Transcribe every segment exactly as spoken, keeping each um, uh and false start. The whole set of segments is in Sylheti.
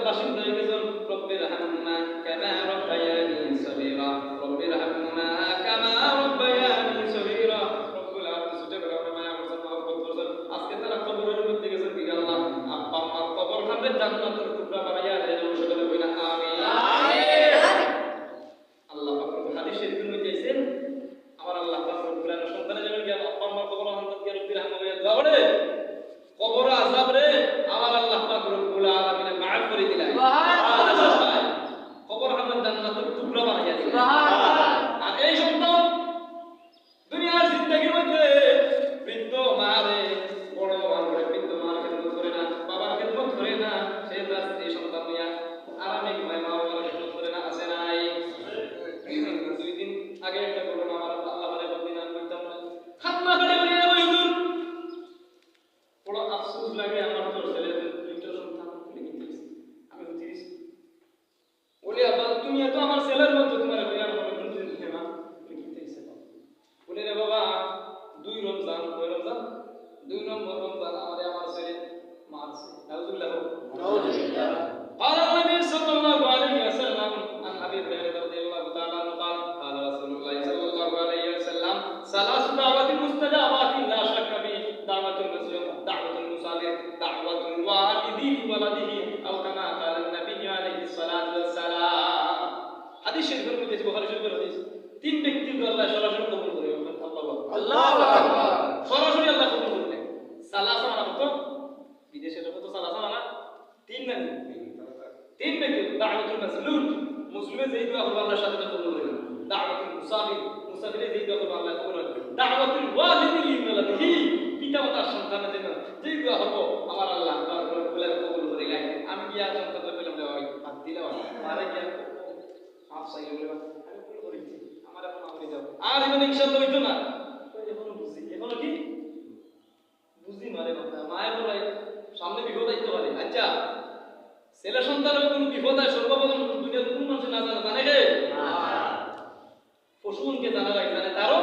বাসিন্দা হয়ে গেছেন, "রব্বির হামহুমা কামা রব্বায়ানি সগীরা, রব্বির হামহুমা কামা রব্বায়ানি সগীরা।" রব্বুল আলামিন ছোটবেলা অনেক মায়া করছেন, মহব্বত করছেন। আজকে তারা কবরের মধ্যে গেছেন, কি আল্লাহ, আব্বা আম্মার কবরখানরে জান্নাতের টুকরা বানাইয়া দেন, সকলে বলি না, আমিন। আল্লাহ পাক রব্বুল হাদিস শরীফের মধ্যে আইছে, আমার আল্লাহ পাক রব্বুল আলামিন সন্তানে যেন গিয়া আব্বা আম্মার কবর অন্তত গিয়া রব্বির হামহুমা বলে, কবর আযাব রে, আমার আল্লাহ পাক রব্বুল আলামিনে মাফ করে দিলা। সুবহানাল্লাহ। কবরখানরে জান্নাতের টুকরা বানাইয়া দিলা। সুবহানাল্লাহ। আর এই সন্তান দুনিয়ার জিন্দেগির মধ্যে বৃদ্ধ মারে, বড় মারে, বৃদ্ধ মার খেদমত করে না, বাবার খেদমত করে না, সে তার স্ত্রী সন্তান নিয়া আরামে ঘুমায়, মা বাবার খেদমত করে না, আছে নাই? দুই দিন আগে একটা ঘটনা, আমার আল্লাহ মানে বলতে না বলতাম না, খাতনা খালি হয়ে গেল, হুজুর। বড় আফসোস লাগে, আমার তো ছেলে দুইটা সন্তান, আমি তিরিশ। বলি, "আব্বা, তুমি এত আমার ছেলের মতো, তোমার এখন আর কোনো দিন দিলে না, তুমি কি দেখছে?" বলে, "রে বাবা, দুই রমজান, কয় রমজান? দুই নম্বর রমজান আমারে আমার ছেলে মারছে।" নাউজুবিল্লাহ। নাউজুবিল্লাহ। قال النبي صلى الله عليه وسلم عن أبي هريرة رضي الله تعالى عنه قال، قال رسول الله صلى الله عليه وسلم، ثلاث دعوات مستجابات لا شك في، دعوة المظلوم، دعوة المسافر، دعوة الوالد لولده، أو كما قال النبي عليه الصلاة والسلام। হাদিস শরীফের মধ্যে আছে, বুখারী শরীফের হাদিস। তিন ব্যক্তির দোয়া আল্লাহ সরাসরি কবুল করে, আল্লাহু আকবার। আল্লাহু আকবার। সরাসরি আল্লাহ কবুল করে। সালাসা মানে কত? বিদেশে তো কত সালাসা মানে? তিন না নি? তিন ব্যক্তি, দাওয়াতুল মাজলুম, মজলুমে যেই দোয়া করবো আল্লাহ সাথে সাথে কবুল করে। দাওয়াতুল মুসাফির, মুসাফিরে যেই দোয়া করবো আল্লাহ কবুল করে। দাওয়াতুল ওয়ালিদি লিওয়ালাদিহি, পিতা মাতার সন্তানের জন্য যেই দোয়া করবো আমার আল্লাহ তাআলা কবুল করে। আমি কি আর সন্তান পেলাম রে ভাই? বাদ দিলাম। মারা গিয়া মাফ চাইলে বলে, "আমি ভুল করেছি, আমার এখন মাফ করে দাও।" আর এখন ইনশাআল্লাহ হইতো না। তো এখনো বুঝি, এখনো কি? বুঝি মারে কথা। মায়ে বলে, "সামনে বিপদ আইতে পারে।" আচ্ছা, ছেলে সন্তানের কোনো বিপদ হয়, সর্বপ্রথম দুনিয়ার কোন মানুষে না জানে, জানে কে? পশুমনকে জানা লাগে, জানে তারও?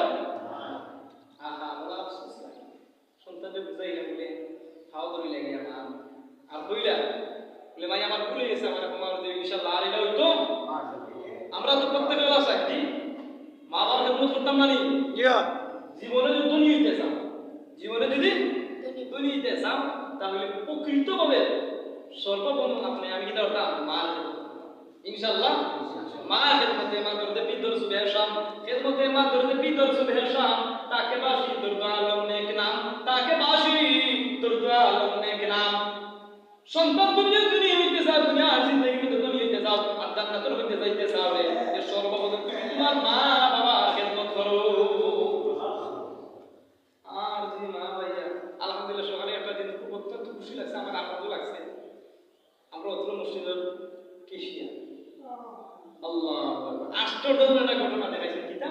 আহা, বড় আফসোস লাগে। সন্তানকে বুঝাইলে বলে, "খাওয়া ধরি লাগে আমার।" আর কইলা, বলে, "ভাই, আমার ভুল হয়ে গেছে, আমার ক্ষমা করে দেবে, ইনশাআল্লাহ, আর এটা হইতো।" আমরা তো প্রত্যেকে ওলা চাই, কি? মা বাবার খেদমত করতাম না নি? জীবনে যদি ধনী হইতে চাও, জীবনে যদি ধনী হইতে চাও, তাহলে প্রকৃতভাবে সর্বপ্রথম আপনি আমি কি ধরতাম? মার খেদমত। ইনশাআল্লাহ, মার খেদমতে মা দরদে পীর দরসু বেহসাম, খেদমতে মা দরদে পীর দরসু বেহসাম, তাকে বাসি দরদ আলম নেক নাম, তাকে বাসি দরদ আলম নেক নাম। সন্তান দুনিয়া ধনী হইতে চাও, দুনিয়ার জিন্দেগির মধ্যে ধনী হইতে চাও, আর জান্নাতের মধ্যে যাইতে চাও রে, এ সর্বপ্রথম তুমি তোমার মা বাবার খেদমত করো। আর যদি মা ভাইয়া, আলহামদুলিল্লাহ, সকালে একটা দিন খুব অত্যন্ত খুশি লাগছে, আমার আনন্দ লাগছে। আমরা অত্র মসজিদের ক্যাশিয়ার। আল্লাহু আকবার। আশ্চর্যজনক একটা ঘটনা দেখাইছে কিতা?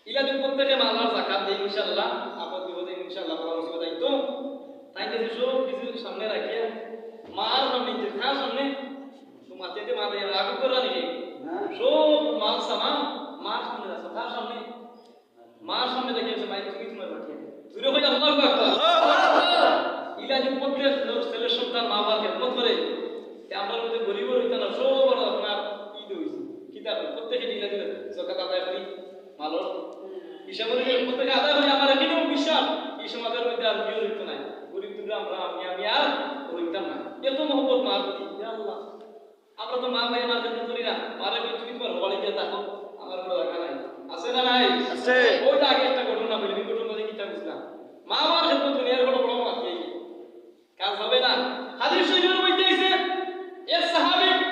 ইলা দিন প্রত্যেকে মালার যাকাত দেয় ইনশাআল্লাহ, আপদ বিপদে ইনশাআল্লাহ, বড় মুসিবত আইতো। তাই গেছে সব কিছু সামনে রাখিয়া, মার সামনে, যে কার সামনে? তো মাতে দে মাতে রাগ করে নাকি? না। সব মাল সামান মার সামনে আছে, কার সামনে? মার সামনে রেখে গেছে, "মাই, তুমি তোমার পাঠিয়ে।" জোরে কই, "আল্লাহু আকবার।" আল্লাহু আকবার। ইলা যে প্রত্যেক ছেলের সন্তান মা বাবার খেদমত করে, তে আমরা মধ্যে গরিব রইতে না, সবার আপনার ঈদ হইছে। কিতা করে? প্রত্যেকে ইলা দিলে যাকাত আদায় করি, মালর হিসাব অনুযায়ী প্রত্যেকে আদায় করি। আমার এখানেও বিশ্বাস, এই সমাজের মধ্যে আর কেউ রইতো নাই। গরিব দুর্গা আমরা, আমি, আমি আর রইতাম না। এত মহব্বত মার প্রতি, ইয়া আল্লাহ। আমরা তো মা ভাই মার খেদমত করি না, মারে কই, "তুমি তোমার হবালে গিয়া থাকো, আমার কোনো দরকার নাই।" আছে না নাই? আছে। ওই যে আগে একটা ঘটনা বলি, ওই ঘটনা দেখি কিতা বুঝলাম। মা বাবার খেদমত দুনিয়ার বড় বড় মাত দিয়ে গেল। কাজ হবে না। হাদিস শরীফের মধ্যে আইছে, এক সাহাবী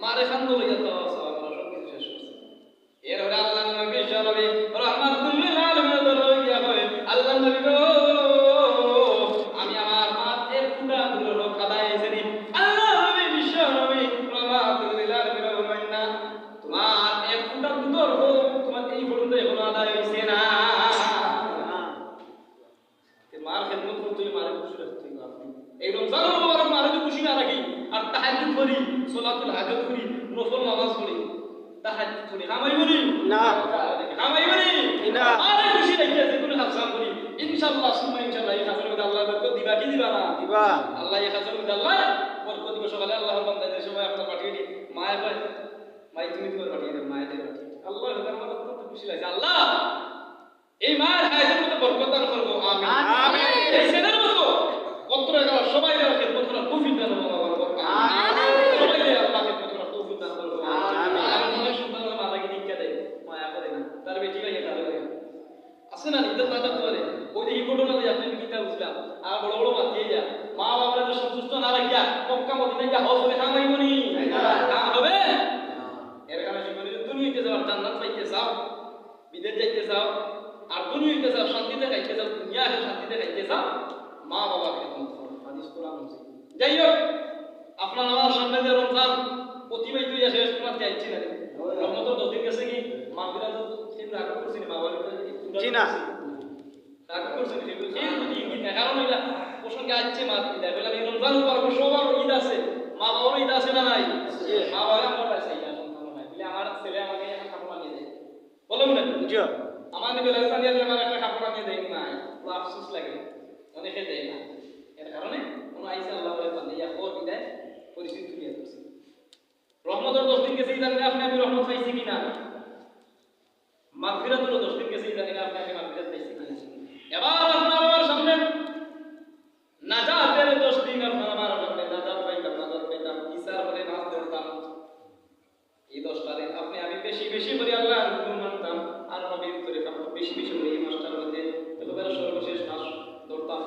মারে কান্দো লইয়া তো সব কিছু শেষ করছে। এরপরে আল্লাহর নবী বিশ্বনবী রহমাতুল লিল আলামিন দরবারে গিয়া কয়, "আল্লাহর নবী গো, আমি আমার মার এক ফুটা দুধর হক আদায় হইছে নি?" আল্লাহর নবী বিশ্বনবী রহমাতুল লিল আলামিন ফরমাইন না, "তোমার এক ফুটা দুধর হক তোমার এই পর্যন্ত এখনো আদায় হইছে না।" তে মার খেদমত করতে হইলে মারে খুশি রাখতে হইবে আপনি। এই রমজান মুবারক মারে যদি খুশি না রাখি, আর তাহাজ্জুদ পড়ি, সালাতুল হাজত পড়ি, নফল নামাজ পড়ি, তাহাজ্জুদ পড়ি, কামাইব নি? না। কামাইব নি? না। মারে খুশি রাখিয়া যে কোনো কাজ কাম করি, ইনশাআল্লাহ, সুম্মা ইনশাআল্লাহ, এই কাজের মধ্যে আল্লাহ বরকত দিবা। কি দিবা না? দিবা। আল্লাহ এই কাজের মধ্যে আল্লাহ বরকত দিবা। সকালে আল্লাহর বান্দা যে সময় আপনার পাঠিয়ে দিই, মায়ে কয়, "মাই, তুমি তোমার পাঠিয়ে দেও, মায়ে দেয় পাঠিয়ে দেও।" আল্লাহ, আমার অত্যন্ত খুশি লাগছে। আল্লাহ, এই মায়ের হায়াতের মধ্যে বরকত দান করবো। আমিন। আমিন। এই ছেলের মতো পত্র এগারো সবাই যারা খেদমত করার তৌফিক দান করবো। আমিন। সবাই যারা আল্লাহ খেদমত করার তৌফিক দান করবো। আমিন। আর অনেক সন্তানরা মাতাকে দীক্ষা দেয়, মায়া করে না, তার বেটি ভাই এটা করে না। আছে না, নিজের মাতা করে। ওই যে এই ঘটনা দিয়ে আপনি কিতা বুঝলাম, আর বড় বড় মাতিয়ে যা, মা বাবারা যে সন্তুষ্ট না রাখিয়া মক্কা মদিনা গিয়া হজ করে কামাই করি, কাম হবে? এর কারণে জীবনে যদি দুনিয়াতে যাওয়ার জান্নাত পাইতে চাও, বিদেশ যাইতে চাও, আর দুনিয়া হইতে চাও, শান্তিতে খাইতে চাও, দুনিয়া আখেরাত শান্তিতে খাইতে চাও, মা বাবার খেদমত করো। হাদিস কোরআন আছে। যাই হোক, আপনার আমার সামনে যে রমজান, অতিবাহিত হইয়া শেষ, তোমার যাইছি না। রহমতের দশ দিন গেছে কি? মাগফিরাত কিন্তু রাগ করছি না, বাবা। জি না। রাগ করছি না, কিন্তু এই যদি ইঙ্গিত নেয়, কারণ এটা প্রসঙ্গে আসছে মাগফিরাত। বললাম, এই রমজান উপর সবার ঈদ আছে, মা বাবারও ঈদ আছে না নাই? মা বাবা আমার কাছে ঈদ আছে, আমার নাই। বলে, আমার ছেলে আমাকে একটা কাপড় আনিয়ে দেয়। বলো না? জি। আমার নবী লাইসানি আলী আমার একটা কাপড় আনিয়ে দেয়নি নাই। তো আফসোস লাগে। অনেকে দেয় না। এর কারণে কোনো আইসা আল্লাহ বলে পারলে ইয়া খবর বিদায় পরিস্থিতি তুলিয়া ধরছে। রহমতের দশ দিন গেছে, জানি না আপনি আমি রহমত পাইছি কিনা। মাগফিরাতেরও দশ দিন গেছে, জানি না আপনি আমি মাগফিরাত পাইছি কিনা। এবার আপনার আমার সামনে নাজাতের দশ দিন, আপনার আমার সামনে নাজাত পাইতাম, নাজাত পাইতাম, ইসার হলে নাচ ধরতাম। এই দশটা দিন আপনি আমি বেশি বেশি করে আল্লাহর হুকুম মানতাম, আর নবীর তরিকা বেশি বেশি করে এই মাসটার মধ্যে একেবারে সর্বশেষ মাস ধরতাম।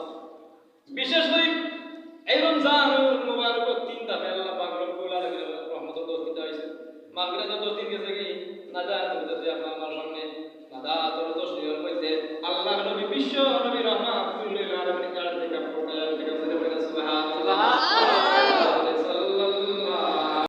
বিশেষ করে এই রমজান মুবারক তিন ধাপে আল্লাহ পাক রব্বুল আলামিনের রহমতের দশ দিন দেওয়া হয়েছে, মাগফিরাতের দশ দিন গেছে।